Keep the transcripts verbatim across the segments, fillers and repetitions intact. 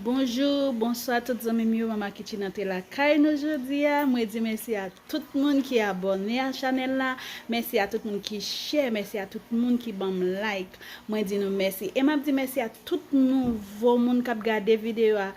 Bonjou, bonswa tout zanmi m yo, Mama Kitchen antre lakay nou jodi a. Mwen di mèsi a tout moun ki abòne a chanèl la, mèsi a tout moun ki share, mèsi a tout moun ki ban m like. Mwen di nou mèsi. E m ap di mèsi a tout nouvo moun k ap gade videyo a.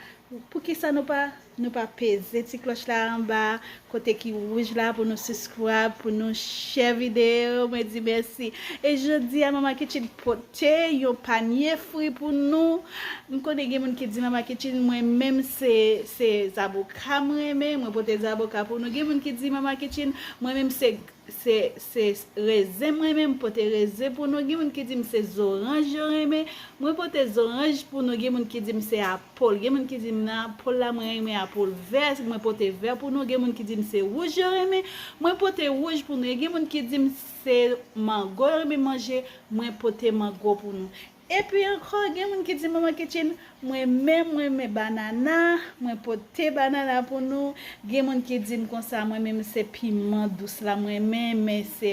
Poukisa nou pa, nou pa peze ti klòch la anba, kote ki wouj la pou nou subscribe, pou nou share videyo. Mwen di mèsi. E jodi a, Mama Kitchen pote yon panye fri pou nou. M konnen gen moun ki di Mama Kitchen, mwen menm se, se zaboka m renmen, mwen pote zaboka pou nou. Gen moun ki di Mama Kitchen, mwen menm se, se, se rezen m renmen, m pote rezen pou nou. Gen moun ki di m se zoranj yo renmen, mwen pote zoranj pou nou. Gen moun ki di m se apòl. Gen moun ki di m nan apòl la, mwen renmen apòl vè, mwen pote vè pou nou. Gen moun ki di m se wouj yo renmen, mwen pote wouj pou nou. E gen moun ki di m se mango yo renmen manje, mwen pote mango pou nou. Epi ankò, gen moun ki di Mama Kitchen, mwen menm, mwen renmen banana, mwen pote banana pou nou. Gen moun ki di m konsa, mwen menm se piman dous la mwen renmen, men se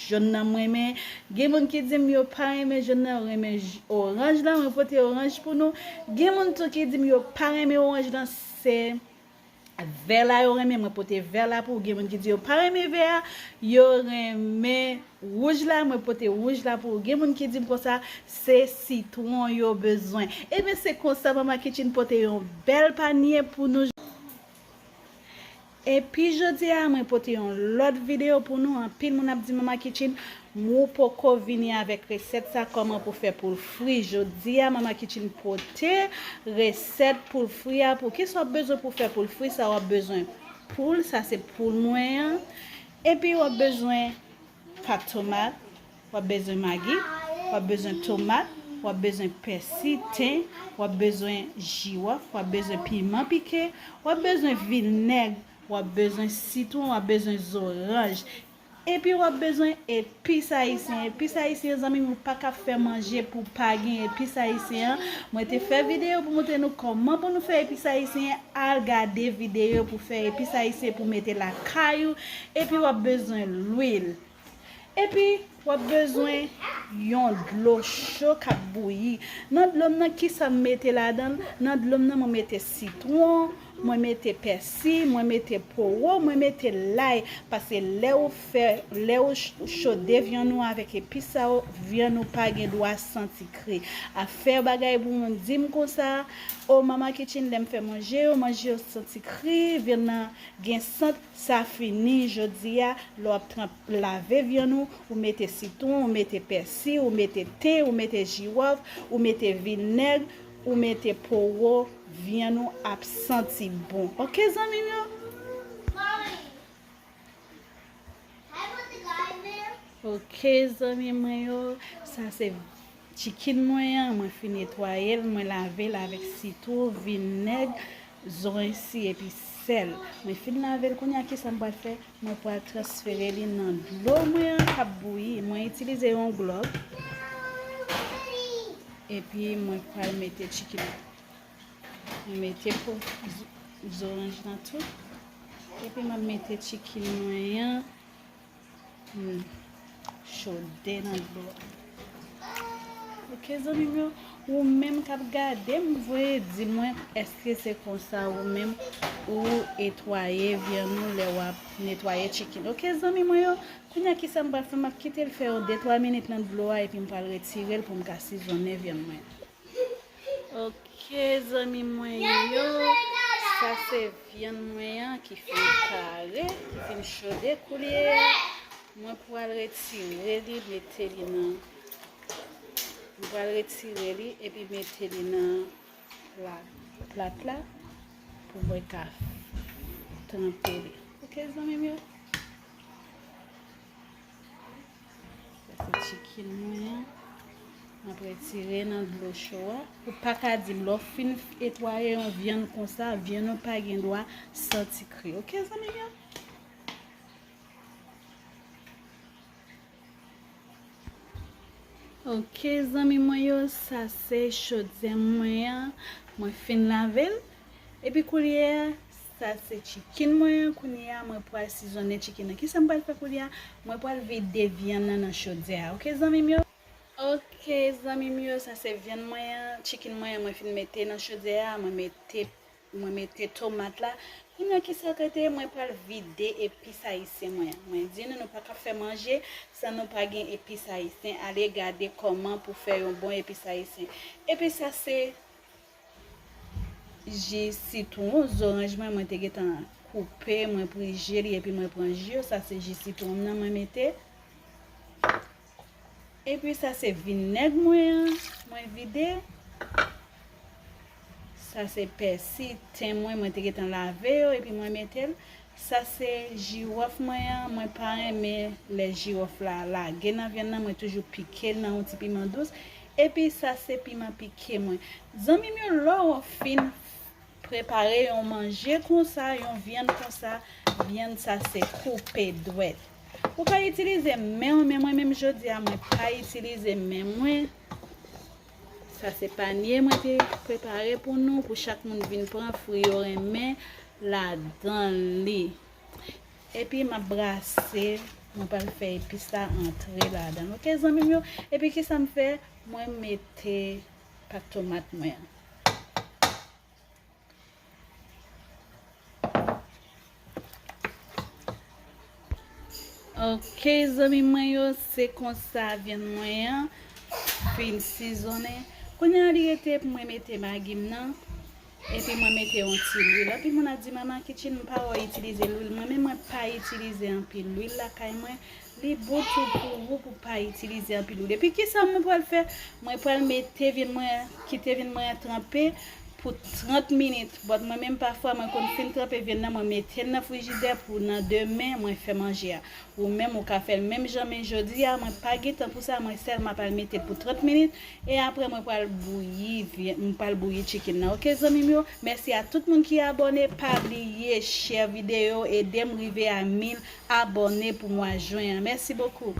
jòn nan mwen renmen. Gen moun ki di m yo pa renmen jòn nan, yo renmen j-, oranj la, mwen pote oranj pou nou. Gen moun tou ki di m yo pa renmen oranj lan, se vè la yo renmen, mwen pote vè la pou ou. Gen moun ki di yo pa renmen vè a, yo renmen wouj la, mwen pote wouj la pou ou. Gen moun ki di m konsa, se sitwon yo bezwen. Ebyen, se konsa Mama Kitchen pote yon bèl panye pou nou. Epi jodi a, mwen pote yon lòt videyo pou nou. Anpil moun ap di Mama Kitchen, ou poko vini avèk resèt sa, kòman pou fè poul fri. Jodi a, Mama Kitchen pote resèt poul fri a pou. Kisa w ap bezwen pou fè poul fri sa? W ap bezwen poul, sa se poul mwen an. Epi w ap bezwen pat tomat, w ap bezwen magi, w ap bezwen tomat, w ap bezwen pèsi, ten, w ap bezwen jiwòf, w ap bezwen piman pike, w ap bezwen vinèg, w ap bezwen sitwon, w ap bezwen zoranj. Epi w ap bezwen epis ayisyen. Epis ayisyen, zanmi m, ou pa ka fè manje pou pa gen epis ayisyen an. Mwen te fè videyo pou montre nou kòman pou nou fè epis ayisyen. Al gade videyo pou fè epis ayisyen pou mete lakay ou. Epi w ap bezwen lwil. Epi, w ap bezwen yon dlo cho k ap bouyi. Nan dlo m nan, kisa m mete ladan l? Nan dlo m nan, mwen mete sitwon, mwen mete pèsi, mwen mete powo, mwen mete lay. Paske lè ou fè, lè ou ch-, chode vyann ou avèk epis sa yo, vyann ou pa gen dwa santi kri. Afè bagay pou moun di m konsa, o Mama Kitchen, lè m fè manje yo, manje yo santi kri, vyann nan gen sant, sa fini jodi a. Lè w ap tranp-, lave vyann ou, ou mete sitwon, ou mete pèsi, ou mete ten, ou mete jiwòf, ou mete vinèg, ou mete powo, vyann ou ap santi bon. Oke, zanmi m yo? Oke, zanmi mwen yo, sa se chicken mwen an, mwen fin netwaye l, mwen lave l avèk sitwon, vinèg, zoranj si epi sèl. Mwen fin lave l, kounye a kisa m pral fè? Mwen pral transfere li nan dlo mwen an k ap bouyi. Mwen itilize yon glòb. Epi mwen pral mete chicken. Mwen mete po z-, zoranj lan tou. Epi m ap mete chicken mwen an. Hmm. Chode nan dlo a. Oke, zanmi m yo, ou menm k ap gade m, voye di mwen, èske se konsa ou menm ou netwaye vyann ou lè w ap netwaye chicken? Oke, zanmi mwen yo, kounye a kisa m pral fè? M ap kite l fè yon de twa minit nan dlo a, epi m pral retire l pou m ka sizonnen vyann mwen. Oke, zanmi mwen yo, sa se vyann mwen an ki fin kare, ki fin chode koulye a. Mwen pral retire li, mete li nan, mwen pral retire li epi mete li nan pla-, plat la pou mwen ka tranpe li. Oke, zanmi m yo. Sa se chicken mwen an. M ap retire nan dlo cho a. Ou pa ka di m lè w fin netwaye yon vyann konsa, vyann ou pa gen dwa santi kri. Oke, zanmi m yo? Oke, zanmi mwen yo, sa se chodyè mwen an. Mwen fin lave l. Epi koulye a, sa se chicken mwen an. Kounye a, mwen pral sizonnen chicken nan. Kisa m pral fè koulye a? Mwen pral vide vyann nan nan chodyè a. Oke, zanmi m yo? Ok, zanmi m yo, sa se vyann mwen an, chicken mwen an, mwen fin mete nan chodyè a, mwen mete, mwen mete tomat la. Kounye a, kisa k rete? Mwen pral vide epis ayisyen mwen an. Mwen di nou, nou pa ka fè manje san nou pa gen epis ayisyen. Ale gade kòman pou fè yon bon epis ayisyen. Epi sa se ji sitwon, zoranj mwen, mwen te gentan koupe, mwen prije li, epi mwen pran ji yo. Sa se ji sitwon m nan mwen mete. Epi sa se vinèg mwen an, mwen vide. Sa se pèsi, ten mwen, mwen te gentan lave yo, epi mwen mete l. Sa se jiwòf mwen an, mwen pa renmen lè jiwòf la lage nan vyann nan, mwen toujou pike l nan yon ti piman dous. Epi sa se piman pike mwen. Zanmi m yo, lè w fin prepare yon manje konsa, yon vyann konsa, vyann sa se koupe dwèt. Ou ka itilize men w, men mwen menm jodi a, mwen pa itilize men mwen. Sa se panye mwen te prepare pou nou, pou chak moun vin pran fri yo renmen ladan li. Epi m ap brase, mwen pral fè epis la antre ladan l. Ok, zanmi m yo? Epi kisa m fè? Mwen mete pat tomat mwen an. Ok, zanmi mwen yo, se konsa vyann mwen an fin sizonnen. Kounye a, li rete pou mwen mete magi m nan. Epi mwen mete yon ti lwil. Anpil moun ap di, "Mama Kitchen, m pa wè w itilize lwil." Mwen menm, mwen pa itilize anpil lwil lakay mwen. Li bon tou pou ou pou pa itilize anpil lwil. Epi kisa mwen pral fè? Mwen pral mete vyann mwen, kite vyann mwen an tranpe pou trant minit. But mwen menm pafwa mwen konn fin tranpe vyann nan, mwen mete l nan frijidè pou nan demen mwen fè manje a. Ou menm ou ka fè l menm jan, men jodi a mwen pa gen tan pou sa, mwen sèlman pral mete l pou trant minit, e apre mwen pral bouyi vyann, mwen pral bouyi chicken nan. Ok, zanmi m yo, mèsi a tout moun ki abòne, pa bliye share videyo, ede m rive a mil abòne pou mwa jen an. Mèsi bokou.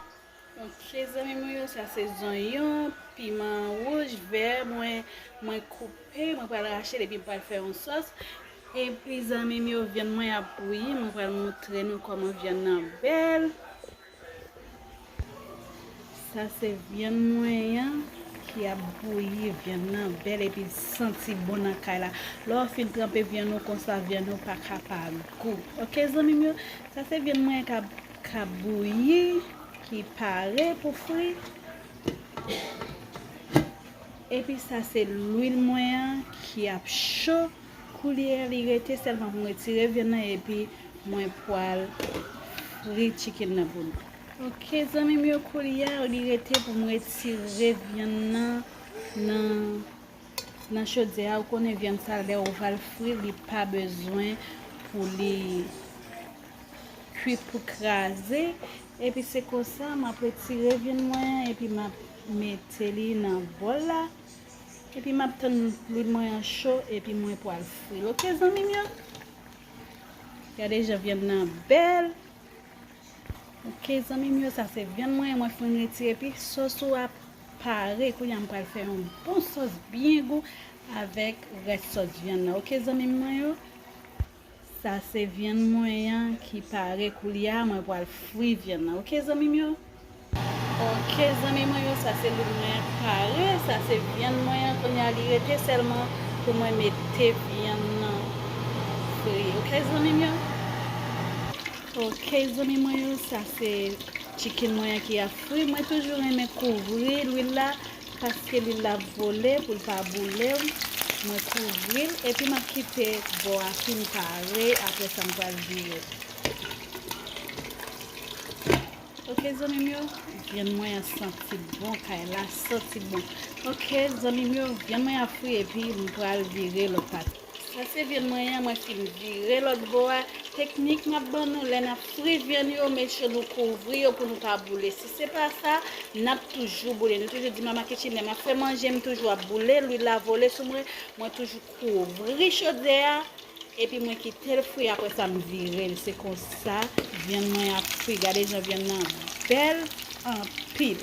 Ok, zanmi mwen yo, sa se zonyon, piman wouj, vè, mwen, mwen koupe, mwen pral rache l epi m pral fè yon sòs. Epi, zanmi m yo, vyann mwen ap bouyi, mwen pral montre nou kòman vyann nan bèl. Sa se vyann mwen an ki ap bouyi, vyann nan bèl epi santi bon nan kay la. Lè w fin tranpe vyann ou konsa, vyann ou pa ka pa gou. Ok, zanmi m yo, sa se vyann mwen k ap, k ap bouyi, ki pare pou fri. Epi sa se lwil mwen an ki ap cho. Koulye a, li rete sèlman pou m retire vyann nan epi mwen pral fri chicken nan pou nou. Ok, zanmi m yo, koulye a, li rete pou m retire vyann nan, nan, nan chodyè a. Ou konnen vyann sa, lè ou pral fri, li pa bezwen pou li kwit pou kraze. Epi se konsa, m ap retire vyann mwen an, epi m ap mete li nan bòl la. Epi m ap tann lwil mwen an cho, epi mwen pral fri l. Ok, zanmi m yo? Gade jan vyann nan bèl. Ok, zanmi m yo, sa se vyann mwen an, mwen fin retire, epi sòs ou a pare. Kounye a, m pral fè yon bon sòs byen gou avèk rès sòs vyann nan. Ok, zanmi mwen yo? Sa se vyann mwen an ki pare koulye a, mwen pral fri vyann nan. Ok, zanmi m yo? Ok, zanmi mwen yo, sa se lwil mwen an pare, sa se vyann mwen an, kounye a li rete sèlman pou mwen mete vyann nan fri. Ok, zanmi m yo? Ok, zanmi mwen yo, sa se chicken mwen an ki ap fri. Mwen toujou renmen kouvri lwil la paske lwil la ap vole pou l pa boule. Mwen kouvri l epi m ap kite bò a fin pare, apre sa m pral vire l. Ok, zanmi m yo, vyann mwen an santi bon, kay la santi bon. Ok, zanmi m yo, vyann mwen ap fri epi m pral vire lòt pati. Sa se vyann mwen an, mwen fin vire lòt bò a. Teknik m ap ban nou, lè n ap fri vyann yo, make sure nou kouvri yo pou nou pa boule. Si se pa sa, n ap toujou boule. Nou toujou di Mama Kitchen, lè m ap fè manje, m toujou ap boule, lwil la vole sou mwen, mwen toujou kouvri chodyè a. Epi mwen kite l fri, apre sa m vire l. Se konsa, vyann mwen ap fri. Gade jan vyann nan bèl anpil.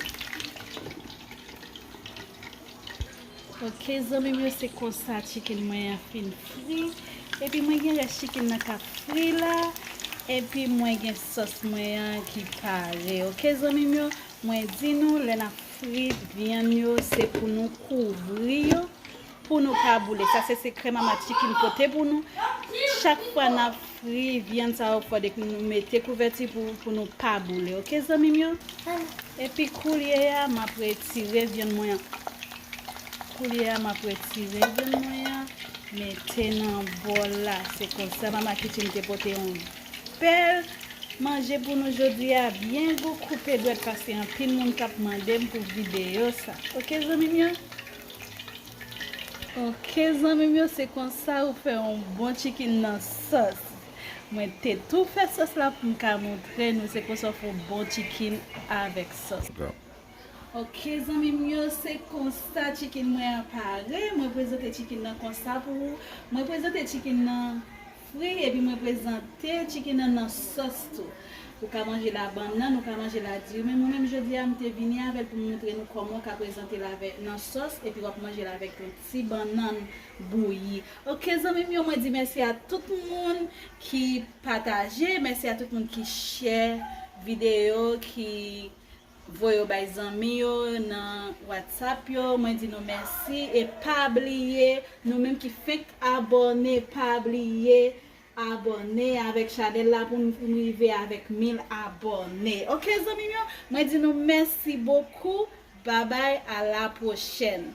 Ok, zanmi m yo, se konsa chicken mwen an fin fri. Epi mwen gen rès chicken nan k ap fri la. Epi mwen gen sòs mwen an ki pare. Ok, zanmi m yo, mwen di nou, lè n ap Fri vyann yo, se pou nou kouvri yo, pou nou pa boule. Sa se sekrè Mama Chicken pote pou nou. Chak fwa n ap fri vyann sa yo, fòdek nou mete kouvèti pou, pou nou pa boule. Oke, zanmi m yo? Epi koulye a, m ap retire vyann mwen an. Koulye a, m ap retire vyann mwen an, mete nan bòl la. Se konsa Mama Kitchen te pote yon bèl manje pou nou jodi a, byen gou, koupe dwèt, paske anpil moun t ap mande m pou videyo sa. Oke, zanmi m yo? Oke, zanmi m yo, se konsa ou fè yon bon chicken nan sòs. Mwen te tou fè sòs la pou m ka montre nou, se konsa ou fè yon bon chicken avèk sòs. Oke, zanmi m yo, se konsa chicken mwen an pare. Mwen prezante chicken nan konsa pou ou. Mwen prezante chicken nan fri, epi mwen prezante chicken nan nan sòs tou. Ou ka manje l a bannann, ou ka manje l a diri. Men mwen menm jodi a, m te vini avè l pou m montre nou kòman w ka prezante l avè, nan sòs, epi w ap manje l avèk yon ti bannann bouyi. Oke, zanmi m yo, mwen di mèsi a tout moun ki pataje, mèsi a tout moun ki share videyo, ki voye yo bay zanmi yo nan WhatsApp yo. Mwen di nou mèsi e pa bliye, nou menm ki fenk abòne, pa bliye abòne avèk chanèl la pou n rive avèk mil abòne. Oke, zanmi m yo, mwen di nou mèsi bokou. Babay, a la pwochèn.